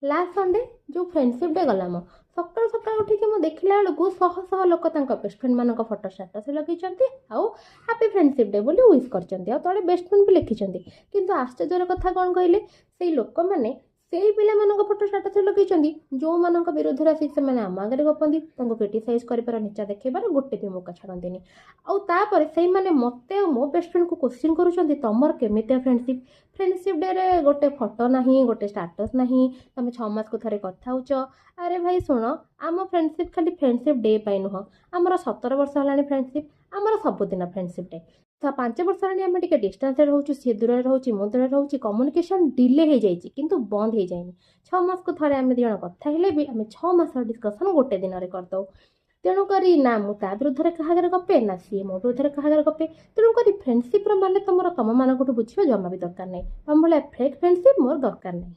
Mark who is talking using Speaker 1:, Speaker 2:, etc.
Speaker 1: Last Sunday ଯେଉଁ friendship day ଗଲା, ମ ସକାଳୁ ସକାଳୁ ଉଠିକି ମୁଁ ଦେଖିଲା ବେଳକୁ ଶହ ଶହ ଲୋକ ତାଙ୍କ ବେଷ୍ଟ ଫ୍ରେଣ୍ଡମାନଙ୍କ ଫଟୋ ଷ୍ଟାଟସ୍ରେ ଲଗେଇଛନ୍ତି ଆଉ ହାପି ଫ୍ରେଣ୍ଡସିପ୍ ଡେ ବୋଲି ୱିଶ୍ କରିଛନ୍ତି ଆଉ ତଳେ ବେଷ୍ଟ ଫ୍ରେଣ୍ଡ ବି ଲେଖିଛନ୍ତି। କିନ୍ତୁ ଆଶ୍ଚର୍ଯ୍ୟର କଥା କ'ଣ କହିଲେ? ସେଇ ଲୋକମାନେ ସେଇ ପିଲାମାନଙ୍କ ଫଟୋ ଷ୍ଟାଟସ୍ରେ ଲଗେଇଛନ୍ତି, ଯେଉଁମାନଙ୍କ ବିରୁଦ୍ଧରେ ଆସିକି ସେମାନେ ଆମ ଆଗରେ ଗପନ୍ତି, ତାଙ୍କୁ କ୍ରିଟିସାଇଜ୍ କରିବାର, ନିଚା ଦେଖେଇବାର ଗୋଟେ ବି ମୌକା ଛାଡ଼ନ୍ତିନି। ଆଉ ତାପରେ ସେଇମାନେ ମୋତେ ଆଉ ମୋ ବେଷ୍ଟ ଫ୍ରେଣ୍ଡକୁ କୋଶ୍ଚିନ୍ କରୁଛନ୍ତି, ତମର କେମିତିଆ ଫ୍ରେଣ୍ଡସିପ୍? ଫ୍ରେଣ୍ଡସିପ୍ ଡେରେ ଗୋଟେ ଫଟୋ ନାହିଁ, ଗୋଟେ ଷ୍ଟାଟସ୍ ନାହିଁ, ତମେ 6 ମାସକୁ ଥରେ କଥା ହେଉଛ। ଆରେ ଭାଇ ଶୁଣ, ଆମ ଫ୍ରେଣ୍ଡସିପ୍ ଖାଲି ଫ୍ରେଣ୍ଡସିପ୍ ଡେ ପାଇଁ ନୁହଁ। ଆମର 17 ବର୍ଷ ହେଲାଣି ଫ୍ରେଣ୍ଡସିପ୍, ଆମର ସବୁଦିନ ଫ୍ରେଣ୍ଡସିପ୍ ଡେ। ତ 5 ବର୍ଷ ହେଲାଣି ଆମେ ଟିକେ ଡିଷ୍ଟାନ୍ସରେ ରହୁଛୁ। ସିଏ ଦୂରରେ ରହୁଛି, ମୁଁ ଦୂରରେ ରହୁଛି। କମ୍ୟୁନିକେସନ୍ ଡିଲେ ହେଇଯାଇଛି କିନ୍ତୁ ବନ୍ଦ ହେଇଯାଇନି। 6 ମାସକୁ ଥରେ ଆମେ 2 ଜଣ କଥା ହେଲେ ବି ଆମେ 6 ମାସର ଡିସ୍କସନ୍ ଗୋଟେ ଦିନରେ କରିଦେଉ। ତେଣୁକରି ନା ମୁଁ ତା ବିରୁଦ୍ଧରେ କାହା ଆଗରେ ଗପେ, ନା ସିଏ ମୋ ବିରୁଦ୍ଧରେ କାହା ଆଗରେ ଗପେ। ତେଣୁକରି ଫ୍ରେଣ୍ଡସିପ୍ର ମାନେ ତମର ତମମାନଙ୍କଠୁ ବୁଝିବା ଜମା ବି ଦରକାର ନାହିଁ। ତମ ଭଳିଆ ଫେକ୍ ଫ୍ରେଣ୍ଡସିପ୍ ମୋର ଦରକାର ନାହିଁ।